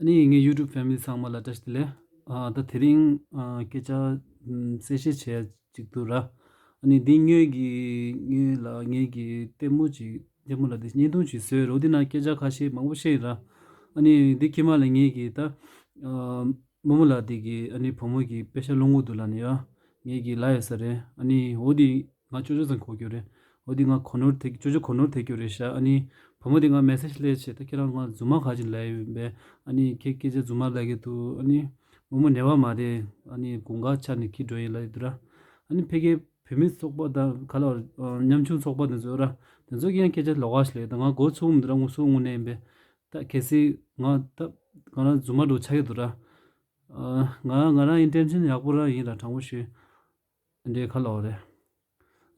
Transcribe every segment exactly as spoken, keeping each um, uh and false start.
ཨ་ནི་ངའི་YouTube family ཚང་མ་ལ་བཀྲ་ཤིས་བདེ་ལེགས། ཨ་ད་དེ་རིང་ཨ་སྐད་ཆ་ཨམ་གསལ་བཤད་བྱས་ཅིག་འདུག་ར། ཨ་ནི་འདི་ངོས་ཀྱི་ངོས་ལ་ངའི་གི་ལྟད་མོ་ཅིག་ལྟད་མོ་ལ་འདི་བརྙན་ཐུང་ཅིག་བཟོས་རོགས། འདི་ནང་སྐད་ཆ་ཁ་ཤས་མང་པོ་བཤད་ཡིན་ར། ཨ་ནི་འདི་ཁྱི་མ་ལ་ངའི་གི་ད་ཨ་རྨོ་མོ་ལགས་འདི་གི་ཨ་ནི་བུ་མོ་གི་པེ་ཤ་སློང་གི་འདུག་ལ་ནི་ཡ། ངའི་གི་ལ་ཡོད་ས་རེད། ཨ་ནི་འོ་འདི་ང་ཅོ་ཅོ་ཚང་གོ་རྒྱུ་རེད། འོ་འདི་ང་གོ་ནོར་ཐེབས་ཅོ་ཅོ་གོ་ནོར་ཐེབས་རྒྱུ་རེད་ཤག་ཨ་ནི་བུ་མོ་འདི་ང་མེ་སེ་ཇི་སླེབས་བྱས་ད་ཁྱེད་རང་ང་རྫུན་མ་ག་ཅིག་ལབ་ཡོད་པས། ཨ་ནི་ཁྱེད་སྐད་ཆ་རྫུན་མ་ལབ་ཀྱི་འདུག་ཨ་ནི་རྨོ་མོ་ཉེས་པ་མ་རེད། ཨ་ནི་དགུན་ཁ་ཆགས་ནས་འཁྱེར་འགྲོ་ཡིན་ལབ་ཡོད་འདུག་ར། ཨ་ནི་ཕ་གིའི་བུད་མེད་ཚོགས་པ་དང་ག་ལ་བར་ཉམ་ཆུང་ཚོགས་པ་དེ་ཚོ་ར། དེ་ཚོ་གིས་ཡང་སྐད་ཆ་ལོགས་ཀ་ཞིག་ལབ་ཡོད། ད་ང་མགོ་ཚོས་མི་འདུག་ར། ངུ་སོ་དངོས་གནས་ཡིན་པས། ད་གལ་སྲིད་ང་ད་ང་རང་རྫུན་མ་འདྲ་བོ་ཆགས་ཀྱི་འདུག་ར། ཨ་ང་ང་རང་ཨིན་ཊེན་ཤན་ཡག་པོ་རང་ཡིན་ར། དྲང་པོ་ཞུ། འདྲའི་ཁ་ལོག་རེད།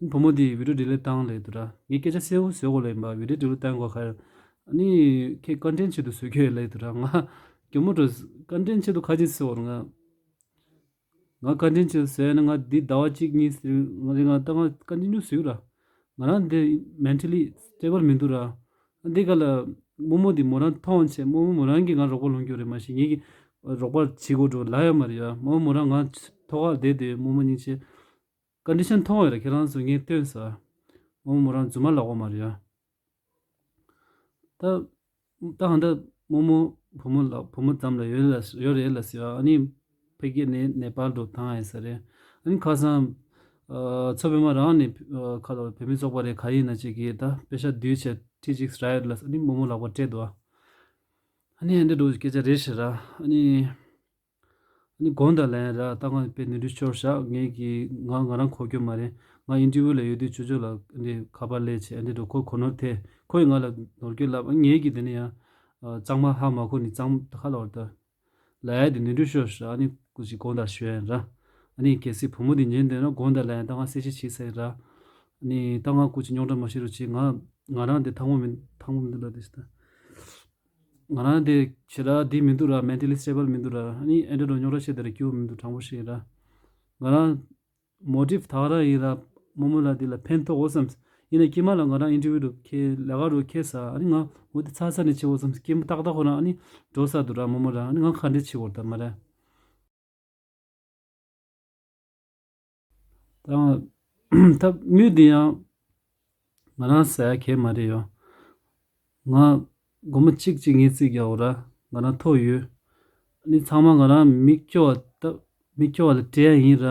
བུ་མོ་དེས་བི་ཌིའོ་ཌི་ལིཊ་བཏང་ལབ་འདུག་ར། ངས་སྐད་ཆ་གསལ་པོ་བཟོ་དགོས་ལབ་ཡིན་པ། བི་ཌིའོ་ཌི་ལིཊ་བཏང་དགོས་ཁ། ཨ་ནི་ཁྱེད་ཀོན་ཊེན་ཊི་ཆེད་དུ་བཟོ་གི་ཡོད་ལབ་འདུག་ར། ང་གྱོ་མོ་འགྲོ། ཀོན་ཊེན་ཊི་ཆེད་དུ་ཁ་ཅིག་བཟོ་བར་ང་། ང་ཀོན་ཊེན་ཊི་ཆེད་དུ་བཟོས་ན་ང་འདི་ཟླ་བ་གཅིག་གཉིས་ཟེར་ང་རེ་ང་ད་ང་ཀོན་ཊི་ནིའུ་བཟོས་ར། ང་རང་འདི་མེན་ཊལ་ལི་སི་ཊེ་བལ་མི་འདུག་ར། འདི་ག་ལ་རྨོ་མོ་འདི་མོ་རང་མཐོང་བྱས་རྨོ་མོ་མོ་རང་གིས་ང་རོགས་པ་སློང་རྒྱུ་རེད། མ་གཞི་ངེད་ཀྱིས་རོགས་པ་བྱེད་དགོས་འགྲོ་ལབ་ཡོད་མ་རེད་ཡ། རྨོ་མོ་མོ་རང་ང་ཐོག་ཁར་བསྡད་དེ་རྨོ་མོ་སྙིང་རྗེ། ཀོན་ཌི་ཤན་མཐོང་བ་རེད། ཁྱེད་རང་ཚོ་ངས་སྟོན་ས། རྨོ་མོ་མོ་རང་རྫུན་མ་ལབ་དགོས་མ་རེད་ཡ། ད་ད་ཧང་ད་རྨོ་མོ་བུ་མོ་ལ་བུ་མོ་ཙམ་ལ་ཡོད་ལ་ཡོད་རེད་ལ་ཟེར་བ། ཨ་ནི་ཕ་གི་ནས་ནེ་པཱལ་འགྲོ་བཏང་ཡིན་ས་རེད། ཨ་ནི་ཁ་སང་ཨ་མཚོ་པདྨ་རང་ནས་ཨ་ཁ་ལོ་བུད་མེད་ཚོགས་པ་རེད་ག་ཡིན་ན་ཅིག་གིས་ད་པེ་ཤ་བསྡུས་བྱས་ཁྲི་གཅིག་རག་ཡོད་ལ་ཟེར། ཨ་ནི་རྨོ་མོ་ལག་པ་སྤྲད་འདུག་ཨ་ནི་ཨ་འདྲ་འགྲོ་སྐད་ཆ་རེད་ཤག་ར། ཨ་ནི་ཨ་ནི་དགོངས་དག་ལན་ར། ད་ང་དཔེ་ནོར་འཁྲུལ་ཤོར་ཤག་ངས་ཀྱིས་ང་ང་རང་གོ་རྒྱུ་མ་རེད། ང་ཨིན་ཊར་བིའུ་ལ་ཡོད་དུས་ཅོ་ཅོ་ལ་འདི་ཁ་པར་སླེབས་བྱས་ཨ་འདྲ་འགྲོ། ཁོ་གོ་ནོར་ཐེབས། ཁོ་ཡིས་ང་ལ་ནོར་སྐྱོན་ལབ། ངས་ཀྱིས་དེ་ནས་ཡང་གཙང་མ་ཧ་མ་གོ་ནི་གཙང་ཁ་ལ་བར་ད་ལ་ཡ་དེ་ནོར་འཁྲུལ་ཤོར་ཤག་ཨ་ནི་སྐུ་མཁྱེན་དགོངས་དག་ཞུ་ཡ་ཡིན་ར། ཨ་ནི་གལ་སྲིད་བུ་མོ་དེ་ཉན་བསྡད་ན་དགོངས་དག་ལན་ད་ང་གསལ་བཤད་བྱེད་ས་ཡིན་ར། ཨ་ནི་ད་ང་སྐུ་མཁྱེན་རྙོག་དྲ་མ་བཤད་རོགས་བྱེད། ང་ང་རང་དེ་ཐང་མོ་མིན་ཐང་མོ་མི་འདུག་ལ་དེ་ཤི་ད། ང་རང་དེ་ཞེ་དྲག་འདི་མི་འདུག་ར། མེན་ཊལ་ལི་སི་ཊེ་བལ་མི་འདུག་ར། ཨ་ནི་ཨེ་འདྲ་འགྲོ་རྙོག་དྲ་བཤད་དེ་ར་སྐྱིད་པོ་མི་འདུག་དྲང་པོ་ཞིག་ར། ང་རང་མོ་ཊིབ་ད་ག་རང་ཡིན་ར། རྨོ་མོ་ལ་འདི་ལ་ཕན་ཐོགས་འོ་བསམ། ཡིན་ན་ཁྱི་མ་ལ་ང་རང་ཨིན་ཊར་བིའུ་འགྲོ་ཁེ་ལས་ཀ་འགྲོ་ཁེ་ས། ཨ་ནི་ང་འོ་དེ་ཚ་ཚ་ནས་བྱེད་འོ་བསམ། སྐྱིད་པོ་ཏག་ཏག་ཁོ་རང་ཨ་ནི་འགྲོ་ས་འདུག་ར་རྨོ་མོ་ར། ཨ་ནི་ང་ག་འདྲ་བྱེད་འོ་ད་མ་ར། ད་ད་དངུལ་འདི་ཡང་ང་རང་ཟ་ཡ་གལ་མ་རེད་ཡོ། ང་སྒོར་མོ་གཅིག་གཅིག་ངས་རྩིས་རྒྱག་འོ་ར། ང་རང་ཐོག་ཡོད། ཨ་ནི་ཚང་མ་ང་རང་མི་སྐྱོ་བ་ད་མི་སྐྱོ་བ་ལ་སྤྲད་ཡ་ཡིན་ར།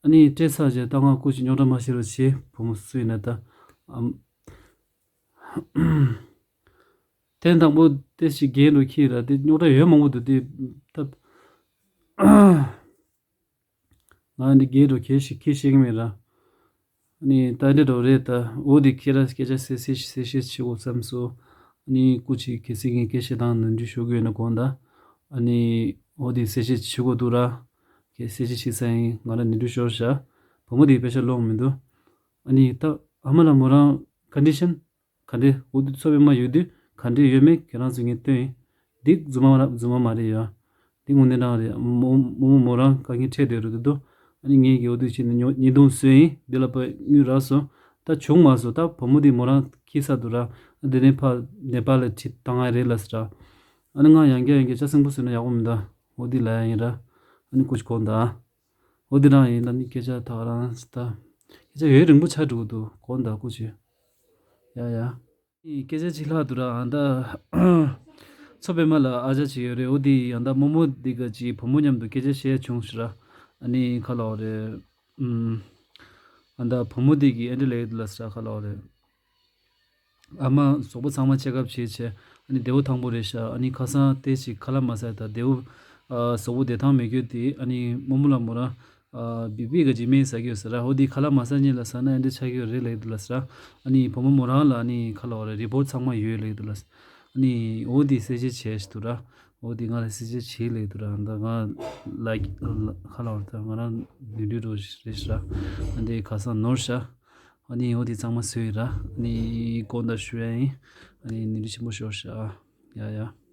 ཨ་ནི་སྤྲད་ཚར་རྗེས་ད་ང་སྐུ་མཁྱེན་རྙོག་དྲ་མ་བཤད་རོགས་བྱེད། བུ་མོ་སུ་ཡིན་ན་ད་ཨམ། ཐེངས་དང་པོ་དེ་ཞིག་རྒན་རུ་ཁྱེར་ར་དེ་རྙོག་དྲ་ཡོད་མང་པོ་འདུག་དེ་ད། ང་འདི་རྒན་རུ་ཁྱེར་ཞིག་ཁྱེར་ཤེས་ཀྱི་མེད་ར། ཨ་ནི་ད་འདི་འགྲོ་རེད་ད། འོ་དེ་ཁྱེད་ར་སྐད་ཆ་གསལ་གསལ་གསལ་བཤད་བྱེད་དགོས་བསམ་སོང་། ཨ་ནི་སྐུ་མཁྱེན་གལ་སྲིད་ངས་སྐད་བཤད་སྟངས་ནོར་འཁྲུལ་ཤོར་གི་ཡོད་ན་དགོངས་དག་ཨ་ནི་འོ་དེ་གསལ་བཤད་བྱེད་དགོས་འདུག་ར། ཁྱེད་གསལ་བཤད་བྱེད་ས་ཡིན། ང་ར་ནོར་འཁྲུལ་ཤོར་ཤག་བུ་མོ་དེའི་པེ་ཤ་སློང་མི་འདུག་ཨ་ནི་ད་ཨ་མ་ལ་མོ་རང་ཀོན་ཌི་ཤན་ག་འདྲ་འོ་དེ་ཚོ་བའི་མ་ཡོད་དུས་ག་འདྲ་ཡོད་མེད་ཁྱེད་རང་ཚོ་ངས་སྟོན་ཡིན། འདི་རྫུན་མ་ར་རྫུན་མ་མ་རེད་ཡ། འདི་དངོས་གནས་རང་རེད། མོ་མོ་མོ་མོ་རང་དཀའ་ངལ་འཕྲད་བསྡད་རེད་འདུག་ཨ་ནི་ངས་ཀྱི་འོ་དུས་ཕྱིན་ནས་ཉོ་ཉེས་རྡུང་བཟོས་ཡིན། འདི་ལ་ཕར་དངུལ་རག་སོང་། ད་བྱུང་མ་སོང་། ད་བུ་མོ་འདི་མོ་རང་ཁྱི་ས་འདུག་ར། འདི་ནས་ཕར་ནེ་པཱལ་ལ་ཁྲིད་བཏང་ཡ་རེད་ལབ་ཟེར་ར། ཨ་ནི་ང་ཡང་བསྐྱར་ཡང་བསྐྱར་ཅ་སེང་པོ་བཟོས་ན་ཡག་པོ་མི་འདུག་འོ་འདི་ལབ་ཡ་ཡིན་ར། ཨ་ནི་སྐུ་མཁྱེན་དགོངས་དག་འོ་འདི་རང་ཡིན། ད་ནི་སྐད་ཆ་ད་ག་རང་ད་སྐད་ཆ་ཡུན་རིང་པོ་ཆགས་འགྲོ་གི་འདུག་དགོངས་དག་སྐུ་མཁྱེན། ཡ་ཡ། ཨི་སྐད་ཆ་གཅིག་ལྷག་འདུག་ར། ཨ་ད་མཚོ་པདྨ་ལ་ཨ་ཅག་ཅིག་ཡོད་རེད། འོ་དེ་ཡང་ད་རྨོ་མོ་འདི་ག་ཅིག་བུ་མོ་མཉམ་དུ་སྐད་ཆ་བཤད་བྱུང་ཟེར་ར། ཨ་ནི་ཁ་ལོ་རེད། ཨུམ། ཨ་ད་བུ་མོ་འདི་གིས་ཨེ་འདྲ་ལབ་ཡོད་འདུག་ལ་ཟེར་ར་ཁ་ལོ་རེད། ཨ་མ་གཟུགས་པོ་ཚང་མ་ཅེག་ཨབ་བྱས་བྱས་ཨ་ནི་བདེ་པོ་ཐང་པོ་རེད་ཤག་ཨ་ནི་ཁ་སང་ཏོག་ཙམ་ཁ་ལག་མ་ཟ་ད་བདེ་པོ་ཨ་གཟུགས་པོ་བདེ་ཐང་མེད་རྒྱུ་དེ་ཨ་ནི་རྨོ་མོ་ལ་མོ་རང་ཨ་བི་བི་ག་ཇི་མེ་ཟ་གི་ཡོད་ཟེར་ར། འོ་དེ་ཁ་ལག་མ་ཟ་ཉིན་ལ་ཟ་ན་ཨེ་འདྲ་ཆགས་ཀྱི་ཡོད་རེད་ལབ་ཀྱི་འདུག་ལ་ཟེར་ར། ཨ་ནི་བུ་མོ་མོ་རང་ལ་ཨ་ནི་ཁ་ལོ་རེ་རི་པོར་ཊི་ཚང་མ་ཡོད་ལབ་ཀྱི་འདུག་ལ་ཟེར། ཨ་ནི་འོ་དེ་གསལ་བཤད་བྱས་ཤི་འདུག་ར། འོ་དེ་ང་ལ་གསལ་བཤད་བྱས་ལབ་ཀྱི་འདུག་ར། ད་ང་ལ་ཁ་ལོ་རེ་ད་ང་རང་ནུས་འདུས་རོ་རེད་ཤི་ར། ཨ་འདི་ཁ་སང་ནོར་ཤ། ཨ་ནི་འོ་དེ་གཙང་མ་བཟོས་ཡོད་ར། ཨ་ནི་དགོངས་དག་ཞུ་ཡ་ཡིན། ཨ་ནི་ནུས་འདུས་ཆེན་པོ་ཤོར་ཤག་ཡ་ཡ།